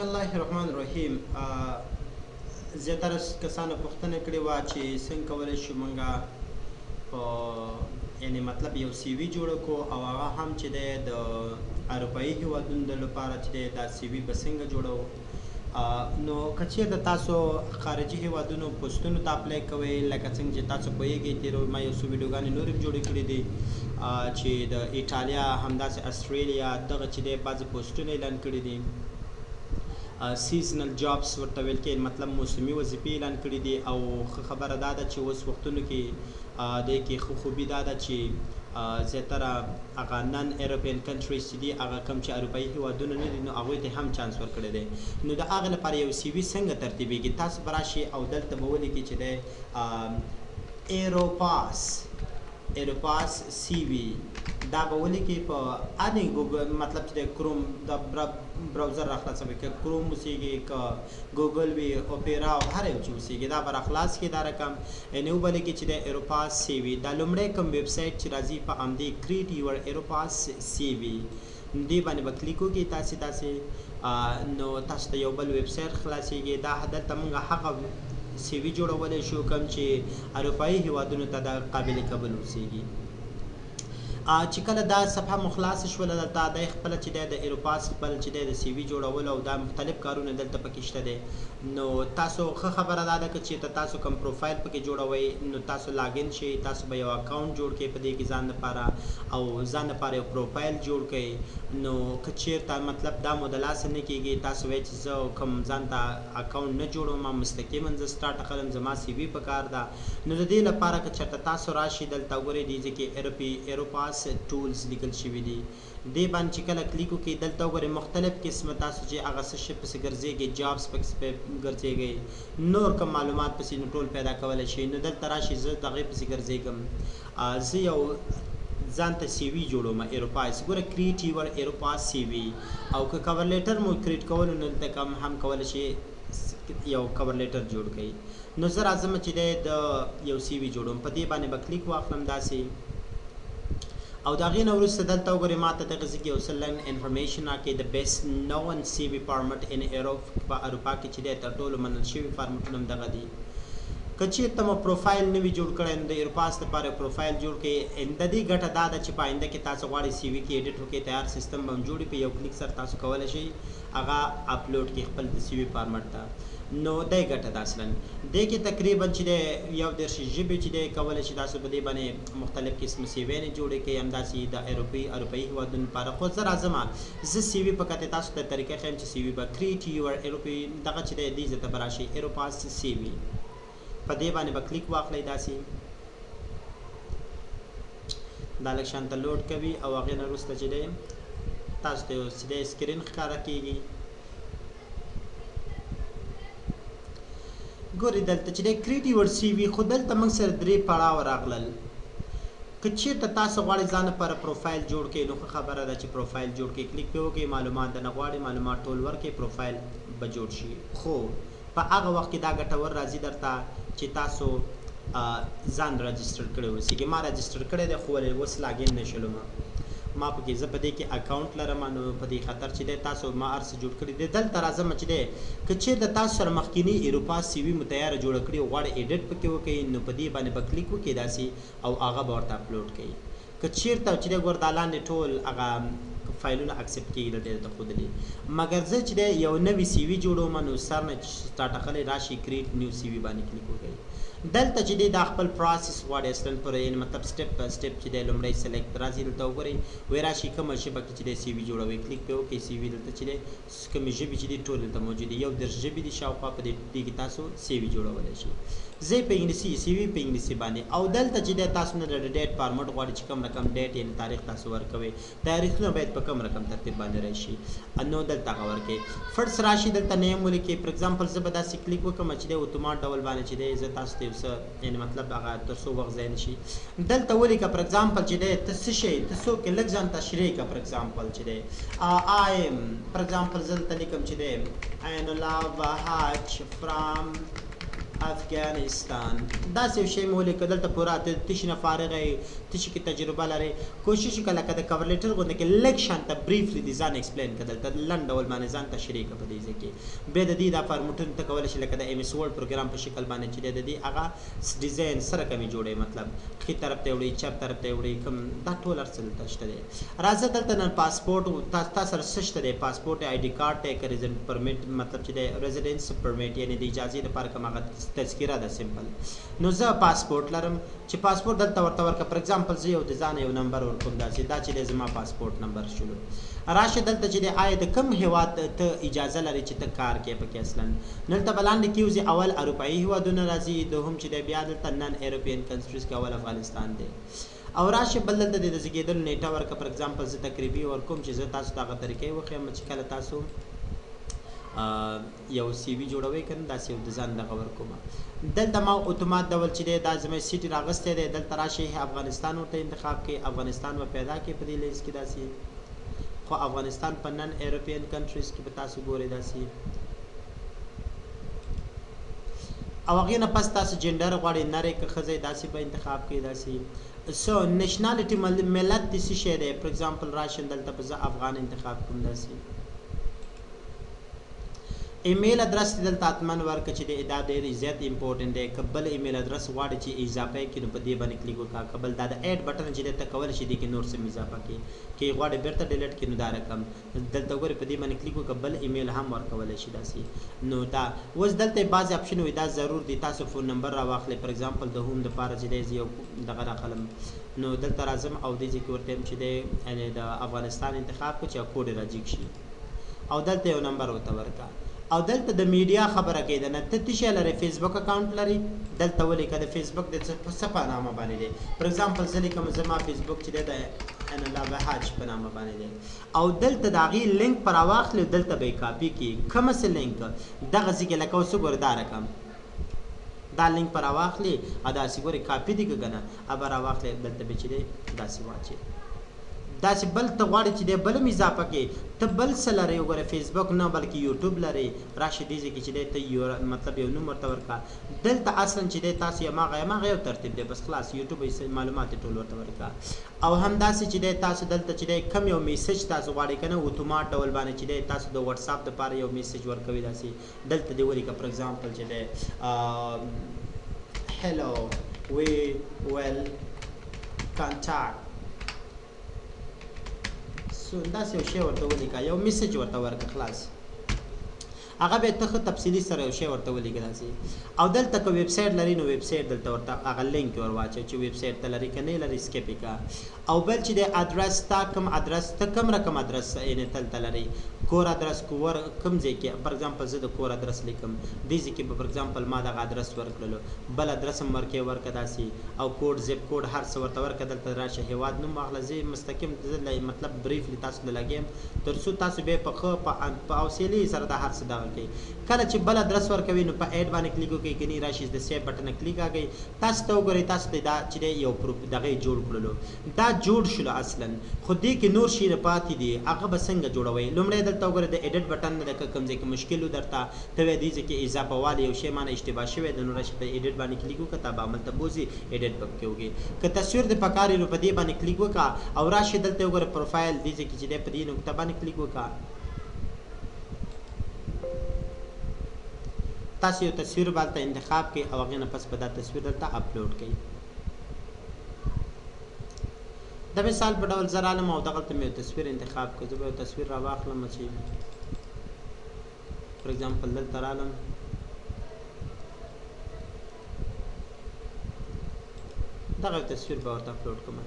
الله الرحمن الرحیم. زیاتره کسانو پوښتنه کړې وه چې څنګه کولی شو مونږه په یعنی مطلب یو سی وی جوړ کو او هغه هم چې دی د اروپایي هیوادونو د لپاره چې دی دا سی وی به څنګه جوړو. نو که چیرته تاسو خارجي هیوادونو پوسټونو ته اپلای کوئ، لکه څنګه چې تاسو پوهیږئ، تیرو ما یو څو ویډیوګانې نورې هم جوړې کړې دي چې د ایټالیا، همداسې استرالیا دغه چې دی بعضې پوسټونه اعلان کړي دي، seasonal jobs ورته ویل کېږي، مطلب موسمي وظیفې اعلان کړي دي. او ښه خبره دا ده چې اوس وختونو کې دې کې ښه خوبي دا ده چې زیاتره هغه non-European countries چې دي، هغه کوم چې اروپایي هیوادونه نه دي، نو هغوی ته هم چانس ورکړی دی. نو د هغې لپاره یو سی وي څنګه ترتیبیږي؟ تاسو به راشئ او دلته به ولیکئ چې دی Europass، Europass CV، دا به ولیکئ په any Google، مطلب چې د کروم د browser را خلاصوي، که کروم اوسېږي، که ګوګل وي، اوپیرا او هر یو چې اوسېږي، دا به را خلاص کړي. دا رقم یعنې وبه چې د Europass CV، دا لومړی کوم ویب سایټ چې راځي، په همدې create your Europass CV دې باندې به کلیک وکړئ تاسې. داسې نو تاسو ته یو بل ویب سایټ خلاصېږي. دا دلته موږ هغه سی وي جوړولی شو کوم چې اروپایي هیوادونو ته دا قابل قبول اوسېږي. چې کله دا صفحه مو خلاصه شوله، دلته دی خپله چې دی د Europass خپل چې دی د سی وي جوړولو او دا مختلف کارونه دلته پکې شته دی. نو تاسو ښه خبره دا ده که چېرته تاسو کوم پروفایل پکې جوړوئ، نو تاسو login شئ، تاسو به یو account جوړ کړئ په دې کې ځان لپاره او ځان لپاره یو پروفایل جوړ کړئ. نو که چېرته مطلب دا مو د لاسه نه کېږي، تاسو وایئ چې زه کوم ځان ته account نه جوړوم، مستقیما زه start اخلم، زما سی وي په کار ده، نو د دې لپاره که چېرته تاسو راشئ، دلته وګورئ، دې ځای کې ایروپي Europass tools لیکل شوي دي، دې باندې چې کله کلیک وکړئ، دلته وګورئ مختلف قسمه تاسو چې هغه څه شی پسې ګرځېږئ، jobs پسې ګرځېږئ، نور کوم معلومات پسې، نو ټول پیدا کولی شئ. نو دلته راشئ، زه دغې پسې ګرځېږم، زه یو ځان ته سی وي جوړوم Europass. ګوره، create your Europass CV، او که cover letter مو create کولو، نو دلته کوم هم کولی شئ یو cover letter جوړ کړئ. نو زه راځم چې دی د یو سی وي جوړوم، په دې باندې به کلیک واخلم داسې. او د هغې نه وروسته دلته وګورئ، ما ته دغه ځای کې یو څه لنډ information راکوي، the best known CV format in Europe. په اروپا کې چې دی تر ټولو منل شوي فارمټونه هم دغه دي. که چېرته مو پروفایل نه وي جوړ کړی، نو د Europass لپاره یو پروفایل جوړ کړئ. د دې ګټه دا ده چې په آینده کې تاسو غواړئ سی وي کې edit وکړئ، تیار سیستم به هم جوړ، په یو کلیک سره تاسو کولی شئ هغه اپلوډ کړئ خپل د سی وي فارمټ ته. نو دی ګټه ده. اصلا دې کې تقریبا چې دی 31 ژبې چې دی کولی شي تاسو په دې باندې مختلف قسم سی وي جوړې کړئ، همداسې د اروپایي هیوادونو لپاره. خو زه راځم، زه سی وي په کتې تاسو ته طریقه ښیم چې سی وي به create your ایروپي دغه چې دی دې ځای ته به راشي، Europass CV، په دې باندې به کلیک واخلئ داسې. دا لږ شانته load کوي او هغې نه وروسته چې دی تاسو ته یو چې دی screen ښکاره کېږي. ګورئ، دلته چې دی create your CV. خو دلته موږ سره درې پړاو راغلل. که چیرته تاسو غواړئ ځان لپاره پروفایل جوړ کړئ، نو ښه خبره ده چې پروفایل جوړ کړئ، کلیک پې وکړئ، معلومات درنه غواړي، معلومات ټول ورکړئ، پروفایل به جوړ شي. خو په هغه وخت کې دا ګټور راځي درته چې تاسو ځان register کړی اوسېږي. ما register کړی دی، خو ولې اوس login نه شلم ما پکې؟ زه په دې کې account لرم، نو په دې خاطر چې دی تاسو ما هر څه جوړ کړي دی. دلته راځم چې دی که چېرته تاسو سره مخکینی Europass CV مو تیاره جوړه کړي او غواړئ edit پکې وکړئ، نو په دې باندې به کلیک وکړئ داسې او هغه به ورته اپلوډ کړئ. که چېرته چې دی ګور، دا لاندې ټول هغه فایلونه accept کېږي، دلته درته ښودلي. مګر زه چې دی یو نوی سی وي جوړوم، نو سر نه start اخلي، راشي create new CV باندې کلیک وکړئ. دلته چې دی دا خپل process غواړي اصلا پر یعنی مطلب step by step چې دی لومړی select راځي. دلته وګورئ، وی راشي کومه ژبه کې چې دی سی وي جوړوي، کلیک پې وکړئ. سی وي دلته چې دی کومې ژبې چې دي ټول دلته موجود دي، 31 ژبې دي شاوخوا. په دې کې تاسو سی وي جوړولی شئ. زه په انګلیسي سی وي په انګلیسي باندې. او دلته چې دی تاسو نه د date format غواړي چې کوم رقم date یعنی تاریخ تاسو ورکوئ، تاریخونه باید په کوم رقم ترتیب باندې راشي، نو دلته هغه ورکوي. فرض راشي دلته name ولیکئ. For example زه به داسې کلیک وکړم چې دی اتومات ډول باندې چې دی زه تاسو ته یو څه یعنی مطلب هغه تر څو وخت ضایع نه شي. دلته ولیکه، for example چې دی ته څه شی، ته څوک یې، لږ ځان تشریح کړه. For example چې دی I am، for example زه دلته لیکم چې دی عین الله وهاج from افغانستان. داسې یو شی مې ولیکه. دلته پوره ته تشي نه فارغه یې، تشي کې تجربه لرې. کوشش وکړه لکه د cover letter غوندې کې لږ شان ته briefly دې ځان explain کړه. دلته لنډ ډول باندې ځان تشریح کړه په دې ځای کې. بیا د دې دا فارمټونه ته کولی شې لکه د MS Word پروګرام په شکل باندې چې دی د دې هغه ډیزاین سره کمې جوړې، مطلب ښي طرف ته یې وړي، چپ طرف ته یې وړي، کوم دا ټول هر څه دلته شته دی. راځه دلته نن پاسپورټ تا سره څه شته دی؟ پاسپورټ، ID card دی که resident permit، مطلب چې دی residence permit، یعنې د اجازې لپاره کوم هغه تذکره ده simple. نو زه پاسپورټ لرم چې پاسپورټ دلته ورته ورکړه. for example زه یو د ځانه یو نمبر ورکوم داسې، دا چې دی زما پاسپورټ نمبر شولو. راشه دلته چې دی آیا د کوم هیواد ته اجازه لري چې ته کار کوې پکې اصلا. دلته به لاندې کېوځي، اول اروپایي هیوادونه راځي، دوهم چې دی بیا دلته non European countries کې اول افغانستان دی. او راشه بل دلته د زیږېدلو نیټه ورکړه. for example زه تقریبي ورکوم چې زه تاسو ته هغه طریقې وښیم چې کله تاسو یو CV جوړوئ که نه، داسې یو د ځان دغه ورکوم. دلته ما اتومات ډول چې دی دا زما city راغستی دی. دلته راشئ افغانستان ورته انتخاب کړئ، افغانستان به پیدا کړئ په دې لیست کې داسې. خو افغانستان په non European countries کې به تاسو ګورئ داسې. او هغې نه پس تاسو جنډر غواړئ، نر یې که ښځه یې، داسې به انتخاب کړئ داسې. so nationality ملت دې څه شی دی؟ for example راشم دلته به زه افغان انتخاب کوم داسې. email address دې دلته حتما ورکړه چې د دا ډېر زیات important دی. که بل email address غواړي چې اضافه یې کړي نو په دې باندې کلیک وکړه. که بل دا د add button چې دی ته کولی شې دې کې نور څه اضافه کړي، که یې غواړې بېرته delete کړي نو دا رقم دلته وګورې په دې باندې کلیک وکړه، بل ایمیل هم ورکولی شي داسې. نو دا اوس دلته بعضې option وي، دا ضرور دی تاسو phone number راواخلئ. for example د home دپاره چې دی زه یو دغه راخلم، نو دلته راځم او دې ځای کې ورته وایم چې دی یعنې د افغانستان انتخاب کړه چې کوډ یې راجیګ شي، او دلته یو نمبر ورته ورکړه. او دلته د میډیا خبره کوي نه، ته څه شی لرې؟ فیسبوک account لرې؟ دلته ولیکه د فیسبوک د څه په نامه باندې دی. for example زه لیکم زما فیسبوک چې دی د انلا بهاج په نامه باندې دی، او دلته د هغې لینک پر راواخلې، دلته به یې کاپي کړي. کوم څه لینک؟ دغه ځای کې لکه اوس وګوره دا رقم دا لینک پر راواخلې او داسې ګورې کاپي دي که نه، به راواخلې دلته به چې دی داسې واچوې داسې. بل ته غواړې چې دی بل هم اضافه کړې، ته بل څه لرې؟ وګوره فیسبوک نه بلکې یوټیوب لرې، راشه دې ځای کې چې دی ته یو مطلب یو نوم ورته ورکړه. دلته اصلا چې دی تاسو هماغه یو ترتیب دی بس خلاص، یوټیوب یې معلومات یې ټول ورته ورکړه. او همداسې چې دی تاسو دلته چې دی کوم یو message تاسو غواړئ که نه اتومات ډول باندې چې دی تاسو د واتساپ دپاره یو message ورکوي داسې، دلته دې ولیکه. for example چې دی hello we will contact soon، داسې یو شی ورته ولیکه، یو message ورته ورکړه خلاص. هغه به ته ښه تفصیلي سره یو شی ورته ولیکه داسې. او دلته که ویب سایټ لري نو ویب سایټ دلته ورته هغه لینک ور واچوه چې ویب سایټ ته لري، که نه لري skip یې کړه. او بل چې د ادرس تا کوم ادرس ته کوم رقم ادرس یعنې دلته لري، کور ادرس کور کوم ځای کې. for example زه د کور ادرس لیکم دې ځای کې به for example ما دغه ادرس ورکړلو، بل ادرس هم ورکې ورکړه داسې، او code zip code هر څه ورته ورکړه. دلته راشه هېواد نوم واخله. زه مستقیم زه مطلب briefly تاسو ته لګیم تر څو تاسو بیا په ښه په حوصلې سره د هر څه دغه کوي. کله چې بل ادرس ورکوي نو په add باندې کلیک وکړئ، که نه راشي د save button کلیک کړئ. تاسو ته وګورئ تاسو ته دا چې دی یو پروف دغه یې جوړ کړلو، دا جوړ شولو اصلا، خو دې کې نور شی پاتې دي، هغه به څنګه جوړوئ؟ لومړی دلته وګورئ د edit button نه که کوم ځای کې مشکل و درته ته وایې دې ځای کې اضافه والی یو شی مانه اشتباه شوی دی، نو راشي په edit باندې کلیک وکړه، تا به عمل ته بوځي edit به پکې وکړي. که تصویر د پکار نو په دې باندې کلیک وکړه او راشي دلته وګوره پروفایل دې ځای کې چې دی په دې نقطه باندې کلیک وکړه. تاسو یو تصویر به هلته انتخاب کړئ او هغې نه پس به دا تصویر دلته اپلوډ کړئ. د مثال په ډول زه رالم او دغلته مې یو تصویر انتخاب کړ، زه به یو تصویر راواخلم چې for example دلته رالم دغه یو تصویر به ورته اپلوډ کړم،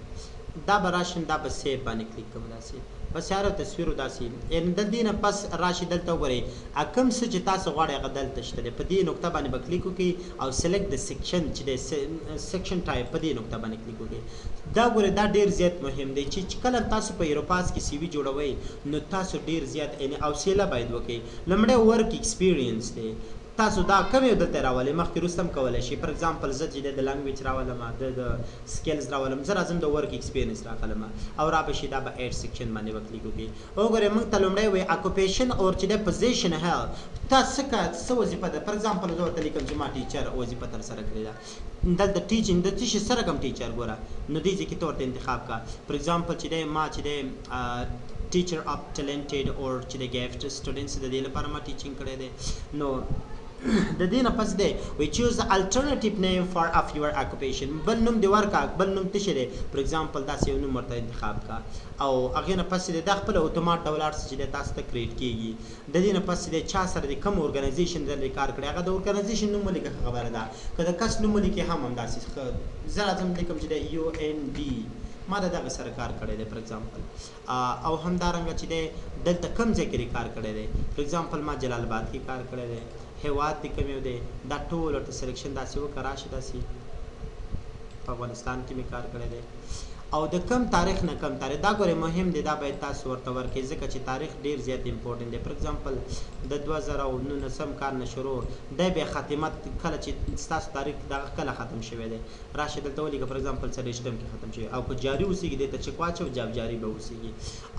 دا به راشم دا به save باندې کلیک کوم داسې بس هر تصویر داسې. یعنې د دې نه پس راشي دلته وګورئ کوم څه چې تاسو غواړئ هغه دلته شته دی، په دې نقطه باندې به کلیک وکړئ او select the section چې دی section type په دې نقطه باندې کلیک وکړئ. دا ګورئ دا ډېر زیات مهم دی چې کله تاسو په Europass کې CV جوړوئ نو تاسو ډېر زیات یعنې حوصله باید وکړئ. لومړی work experience دی، تاسو دا کوم یو دلته راولئ، مخکې وروسته هم کولی شئ. for example زه چې د language راولم، د skills راولم، زه راځم د work experience راخلم او را به شي دا به add section باندې به کلیک وکړي. وګورئ موږ ته لومړی وایي occupation or چې د position held، تا څه کا څه وظیفه ده. فار ایگزامپل زه ورته لیکم چې ما teacher وظیفه تر سره کړې ده. دلته teaching د څه شي سره کوم teacher ګوره، نو دې ځای کې ته ورته انتخاب کا. فار ایگزامپل چې دی ما چې دی teacher of talented or چې د gift students د دې لپاره ما teaching کړی دی. نو د دې نه پس دی we choose the alternative name for of your occupation، بل نوم دی ورکا، بل نوم څه شی دی. فار ایگزامپل داسې یو نوم ورته انتخاب کا او هغې نه پس دی دا خپله اتومات ډول هر څه چې دی تاسو ته create کیږي. د دې نه پس دی چا سره د کوم organization سره کار کړی، هغه د organization نوم ولیکه، ښه خبره ده. که د کس نوم ولیکې هم همداسې ښه. زه راځم لیکم چې د UND ما د دغه سره کار کړی دی فار ایگزامپل. او همدارنګه چې دی دلته کوم ځای کې کار کړی دی، فار ایگزامپل ما جلال آباد کې کار کړی دی، هیواد دې کوم یو دی، دا ټول ورته selection داسې وکړه، راشه داسې په افغانستان کې مې کار کړی دی. او د کم تاریخ نه کم تاریخ، دا ګورې مهم دی، دا باید تاسو ورته ورکړئ ځکه چې تاریخ ډیر زیات important دی. فار ایگزامپل د 2019 کال نه شروع دی، بیا خاتمت کله چې ستاسو تاریخ دغه کله ختم شوی دی، راشه دلته ولیکه فار ایگزامپل 24 کې ختم شوی، او که جاري اوسېږي دې ته چک واچو جاب جاري به اوسېږي.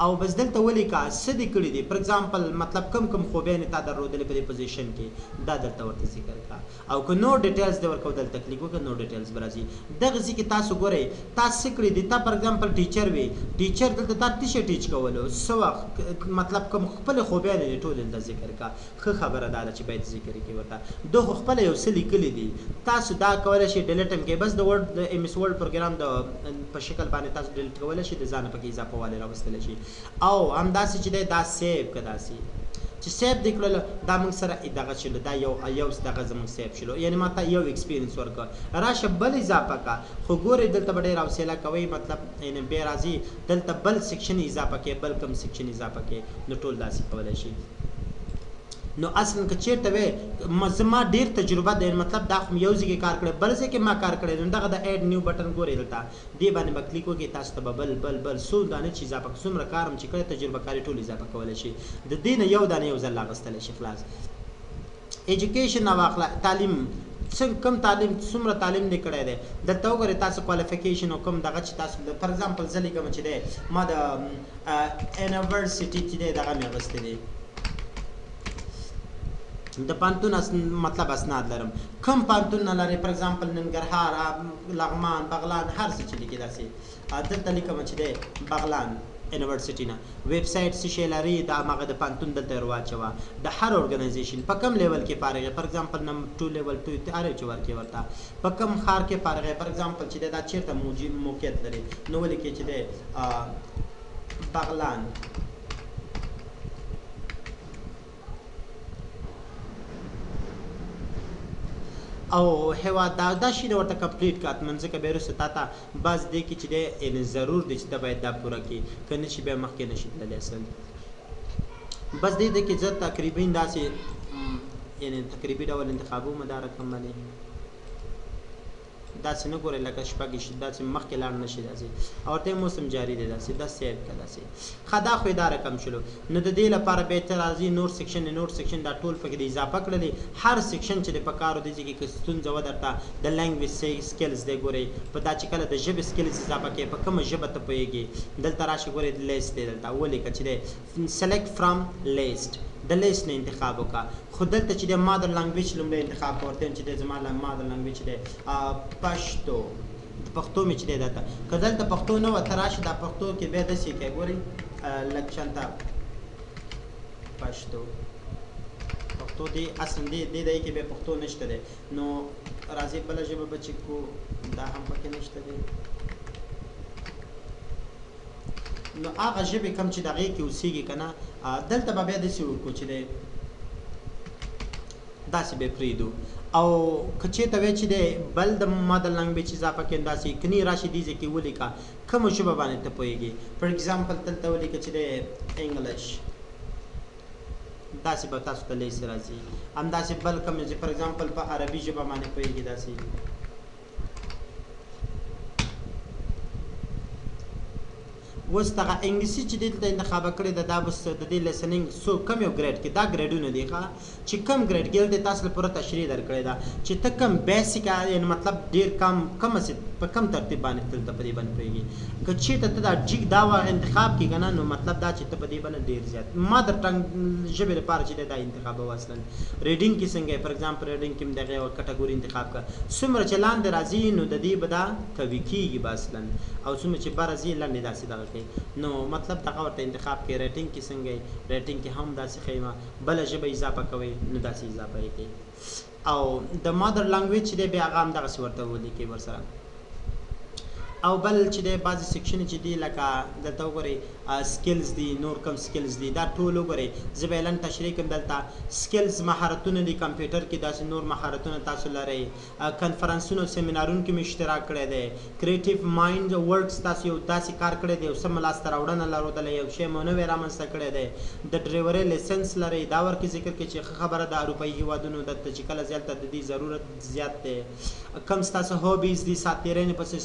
او بس دلته ولیکه څه دې کړي دي، فار ایگزامپل مطلب کم کم خوبیانې تا درلودلې په دې position کې، دا دلته ورته ذکر کړه. او که نور details دې ورکو دلته کلیک وکړه، نور details به راځي. دغه ځای کې تاسو ګورئ تاسو څه کړي دي. تا فار ایگزامپل teacher وي، teacher دلته تا څه شی teach کولو، څه وخت، مطلب کوم خپل خوبیانې دې ټول دلته ذکر کړه. ښه خبره دا ده چې باید ذکر کړي ورته. دوی خو خپله یو څه لیکلي دي، تاسو دا کولی شئ delete هم کړئ. بس د Word د MS Word program د په شکل باندې تاسو delete کولی شئ، د ځانه پکې اضافه والی راوستلی شئ. او همداسې چې دی دا save که داسې چې save دې کړل، دا موږ سره دغه شلو، دا یو یو دغه زموږ save شلو، یعنی ما ته یو experience ورکړ. راشه بل اضافه کا، خو ګورئ دلته به ډېر حوصله کوئ، مطلب یعنی بیا راځي دلته بل section اضافه کړئ، بل کوم section اضافه کړئ، نو ټول داسې کولی شي. نو اصلا که چېرته وې زما ډېر تجربه دی، مطلب دا خو مې یو ځای کې کار کړی، بل ځای کې ما کار کړی. نو دغه د add new button ګورئ دلته دې باندې به کلیک وکړئ، تاسو ته به بل بل بل څو دانې چې اضافه کړي، څومره کار هم چې کړی تجربه کاري ټول اضافه کولی شي. د دې نه یو دانه یو ځل اخیستلی شي. خلاص education نه واخله، تعلیم څنګه کوم تعلیم څومره تعلیم دې کړی دی، دلته وګورئ تاسو qualification او کوم دغه چې تاسو فار ایگزامپل زه لیکم چې دی ما د university چې دی دغه مې اخیستی دی، د پانتون مطلب اسناد لرم، کوم پانتون نه لري، فار ایگزامپل ننګرهار، لغمان، بغلان، هر څه چې لیکي داسې دلته لیکم چې دی بغلان university نه ویب سایټ څه شی لري، د هماغه د پانتون دلته ور واچوه. د هر organization په کوم level کې فارغ یې، فار ایگزامپل نمبر 2 level 2 هر یو چې ورکې ورته، په کوم ښار کې فارغ یې، فار ایگزامپل چې دی دا چېرته موقعیت لري، نو ولیکې چې دی بغلان. او هیواد دا شی نه ورته complete کړه حتماً، ځکه بیا وروسته تا ته بعض دې کې چې دی یعنې ضرور دی چې ته باید دا پوره کړې، که نه شي بیا مخکې نه شي تللی. اصل بس دې دی کې زه تقریبا داسې یعنې تقریبي ډول انتخابوم دا رقم باندې، داسې نه ګورئ لکه شپږ داسې مخکې لاړ نه شي داسې، او ورته موسم جاري دی داسې، دا save کړه داسې. ښه دا خو یې دا رقم شلو. نو د دې لپاره بیا ته راځي نور section، نور section دا ټول پکې د اضافه کړلې. هر section چې د په کارو دی چې که ستونزه وه درته د language skills دی ګورئ، په دا چې کله د ژبې skills اضافه کړې په کومه ژبه ته پوهېږې، دلته راشه ګورئ لیست دی دلته ولیکه چې دی select from list، د لیست نه انتخاب وکړه. خو دلته چې د mother language لومړی انتخاب کړه، ورته چې دی زما mother language دی پښتو، پښتو مې چې دی دلته، که دلته پښتو نه وه ته راشه دا پښتو کې بیا داسې کوې ګورئ لږ شانته پښتو، پښتو دی اصلا دې دې ځای کې بیا پښتو نشته دی، نو راځي بله ژبه به چې کو دا هم پکې نشته دی. نو هغه ژبې کوم چې دغې کې اوسېږي که نه، دلته به بیا داسې وکړو چې دی داسې به پرېږدو. او که چېرته وی چې دی بل د mother language اضافه کړې داسې کني راشي دې ځای کې ولیکه کومه ژبه باندې ته پوهېږې. فار ایگزامپل دلته ولیکه چې دی English، داسې به تاسو ته لیست راځي. همداسې بل کوم چې فار ایگزامپل په عربي ژبه باندې پوهېږي داسې اوس دغه انګلیسي چې دلته انتخاب کړې ده، دا بس د دې listening څو کم یو grade کې، دا grade ونه دي ښه، چې کم grade کې دلته تاسو له پوره تشریح درکړې ده چې ته کم basic، یعنی مطلب ډیر کم کم په کم ترتیب باندې دلته په دې باندې پوهېږي. که چېرته ته دا جیګ دا انتخاب کې که نه، نو مطلب دا چې ته په دې باندې ډیر زیات mother tongue ژبې لپاره چې دا انتخابوه. اصلا reading کې څنګه، for example reading کې هم دغه یوه category انتخاب کړه. څومره چې لاندې راځي نو د دې به دا قوي کېږي به اصلا، او څومره چې بره ځي لاندې داسې دغه کوي، نو مطلب دغه ورته انتخاب کوي. writing کې څنګه، writing کې هم داسې ښیمه، بله ژبه اضافه کوي نو داسې اضافه یې کوي، او د mother language چې دی بیا هغه هم دغسې ورته ولیکي ورسره. او بل چې دی بعضې section چې دی، لکه دلته وګورئ skills دي، نور کم skills دي، دا ټول وګورئ. زه به یې لنډ تشریح کوم. دلته skills مهارتونه دي، کمپیوټر کې داسې نور مهارتونه تاسو لرئ، کنفرانسونو او سیمینارونو کې مې اشتراک کړی دی، creative mind works، تاسو یو داسې کار کړی دی، یو څه مو لاسته راوړنه لرودلی، یو شی مو نوی رامنځته کړی دی، د ډریورۍ license لرئ، دا ورکې ذکر کړئ چې ښه خبره ده. اروپایي هیوادونو دلته چې کله ځي هلته د دې ضرورت زیات دی. کم ستاسو hobbies دي، ساعت تېرۍ پسې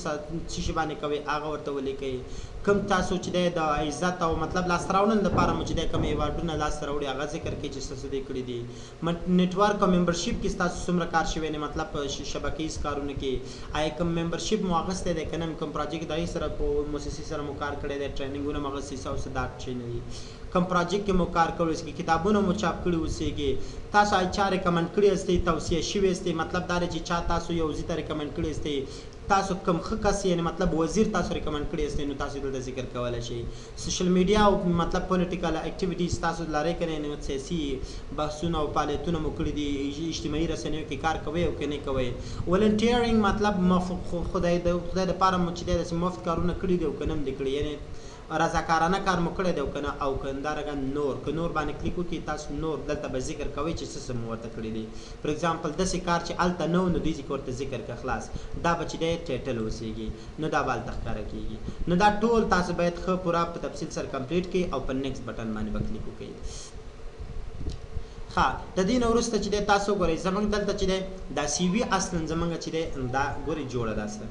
څه شي باندې کوئ، هغه ورته ولیکئ. کوم تاسو چې دی د عزت او مطلب لاسته راوړنې لپاره مو چې دی کوم award ونه لاسته راوړي، هغه ذکر کړئ چې څه دې کړي دي. network او membership کې ستاسو څومره کار شوی دی، مطلب په شبکه ییز کارونو کې آیا کوم membership مو اخیستی دی که نه، کوم project د هغې سره په موسسې سره مو کار کړی دی، training ونه مو اخیستي او څه دا چې نه دي، کوم project کې مو کار کړی اوسېږي، کتابونه مو چاپ کړي اوسېږي، تاسو چا recommend کړي یاستئ، توصیه شوي یاستئ، مطلب دا دی چې چا تاسو یو ځای ته recommend کړي یاستئ، تاسو کوم ښه کس، یعنی مطلب وزیر تاسو recommend کړی یاستئ، نو تاسو دلته ذکر کولای شئ. social media او مطلب political activities تاسو لرئ که نه، یعنی سیاسي بحثونه او فعالیتونه مو کړي دي، اجتماعي رسنیو کې کار کوئ او که نه کوئ. volunteering مطلب خدای د خدای دپاره مو چې دی داسې مفت کارونه کړي دي او که نه هم دي کړي، یعنی رضاکارانه کار مو کړی دی او که نه. او که همدارنګه نور، که نور باندې کلیک وکړئ تاسو نور دلته به ذکر کوئ چې څه څه مو ورته کړي دي. for example داسې کار چې هلته نه و نو دې ځای ورته ذکر که، خلاص، دا به چې دی title اوسېږي، نو دا به هلته ښکاره کېږي. نو دا ټول تاسو باید ښه پوره په تفصیل سره complete کړئ او په next button باندې به کلیک وکړئ. ښه، د دې نه وروسته چې دی تاسو ګورئ زمونږ دلته چې دی دا CV اصلا زمونږ چې دی دا ګورئ جوړه ده. اصلا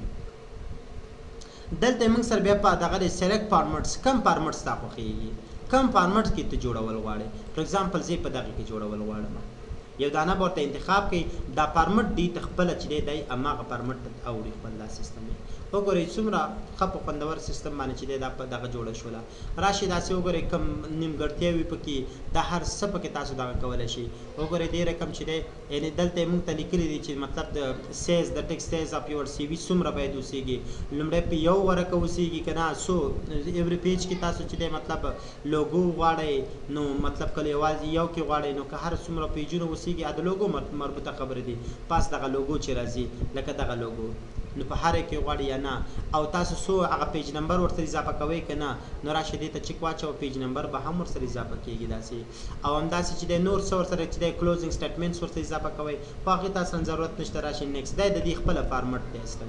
دلته موږ سره بیا په دغه دی select formats، کم formats تا خوښیږي، کم format کې ته جوړول غواړې. for example زه په دغه کې جوړول غواړم، یو دانه به ورته انتخاب کړئ. دا format دی ته خپله چې دی دی هماغه format ته اوړي خپل. دا سیستم یې وګورئ څومره ښه په خوندور سیستم باندې چې دی دا په دغه جوړه شوله. راشي داسې وګورئ کم نیمګړتیاوې پکې، دا هر څه پکې تاسو دغه کولی شئ. وګورئ دې رقم چې دی، یعنی دلته یې موږ ته لیکلي دي چې مطلب د size، د text size of your CV څومره باید اوسېږي، لومړی په یو ورقه اوسېږي که نه، څو every page کې تاسو چې دی مطلب لوګو غواړئ، نو مطلب کله یوازې یو کې غواړئ، نو که هر څومره page ونه اوسېږي، د لوګو مربوطه خبرې دي. پس دغه لوګو چې راځي لکه دغه لوګو، نو په هر کې غواړي یا نه، او تاسو څو هغه page number ورسره اضافه کوئ که نه، نو راشه دې ته check واچوه، page number به هم ورسره اضافه کیږي داسې. او همداسې چې دی نور څه ورسره چې دی closing statements ورسره اضافه کوئ، خو هغې ته اصلا ضرورت نشته. راشي next، دی د دې خپله format دی. اصلا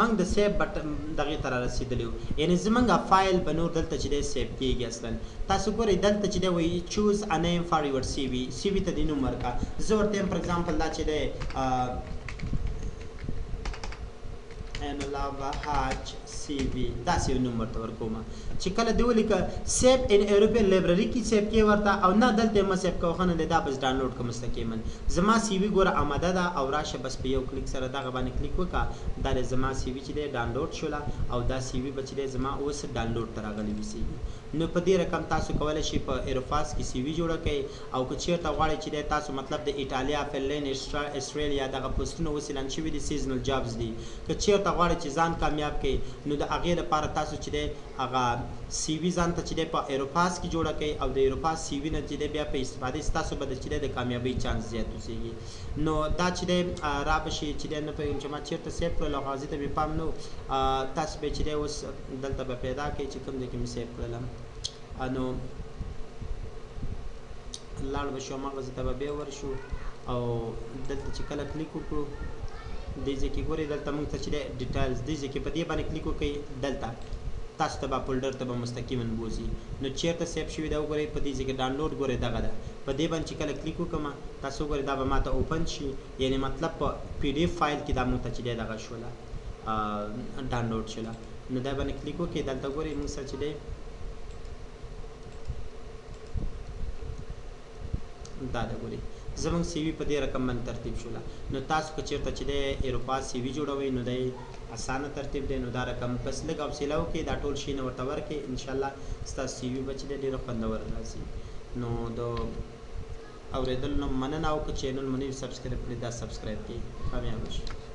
موږ د save button دغه ته را رسېدلی یو، یعنی زمونږ فایل به نور دلته چې دی save کیږي. اصلا تاسو ګورئ دلته چې دی وایي choose a name for your CV، CV ته دې نوم ورکړه. زه ورته یم for example دا چې دی عین الله بهاج CV، داسې یو نوم ورته ورکوم. چې کله دې ولیکه save in European library کې save کې ورته او نه دلته یې مه save کوه، ښه نه دی، دا بس ډاونلوډ که مستقیما. زما CV ګوره آماده ده، او راشه بس په یو کلیک سره دغه باندې کلیک وکړه، دا دی زما CV چې دی ډاونلوډ شوله، او دا CV به چې دی زما اوس ډاونلوډ ته راغلی وي. نو په دې رقم تاسو کولی شئ په Europass کې CV جوړه کړئ. او که چیرته غواړئ چې دی تاسو مطلب د ایټالیا، فنلند، استرالیا دغه پوسټونه اوس اعلان شوي دي، seasonal jobs دي، که چیرته غواړئ چې ځان کامیاب کړئ، نو د هغې لپاره تاسو چې دی هغه CV ځان ته چې دی په Europass کې جوړه کړئ، او د Europass CV نه چې دی بیا په استفادې ستاسو به د چې دی د کامیابۍ چانس زیات اوسېږي. نو دا چې دی را به شي چې دی، نه پوهېږم چې ما چیرته save کړل او هغه ته مې پام نه. تاسو به چې دی اوس دلته به پیدا کړئ چې کوم ځای کې مې save کړلم، نو لاړ به شو هماغه ځای ته به بیا ورشو. او دلته چې کله کلیک وکړو دې ځای کې ګورئ دلته موږ ته چې دی details، دې ځای کې په دې باندې کلیک وکړئ، دلته تاسو ته به folder ته به مستقیما بوځي. نو چیرته save شوی دا وګورئ، په دې ځای کې ډاونلوډ ګورئ دغه ده. په دې باندې چې کله کلیک وکړم تاسو وګورئ دا به ماته open شي، یعنی مطلب په PDF file کې دا موږ ته چې دی دغه شوله. ډاونلوډ شوله. نو دا باندې کلیک وکړئ، دلته ګورئ موږ سره چې دی دا ده ګورئ زمونږ سی وي په دې رقم باندې ترتیب شوله. نو تاسو که چېرته چې دی ایروپا سی وي جوړوئ نو دی اسانه ترتیب دی. نو دا رقم بس لږ حوصله وکړئ، دا ټول شیونه ورته ورکړئ، انشاءالله ستاسو سی وي به چې دی ډېره خوندوره راځي. نو د اورېدلو نه مننه، او که چینل مو نه وي سبسکرایب کړی دا سبسکرایب کړئ. کامیابه شئ.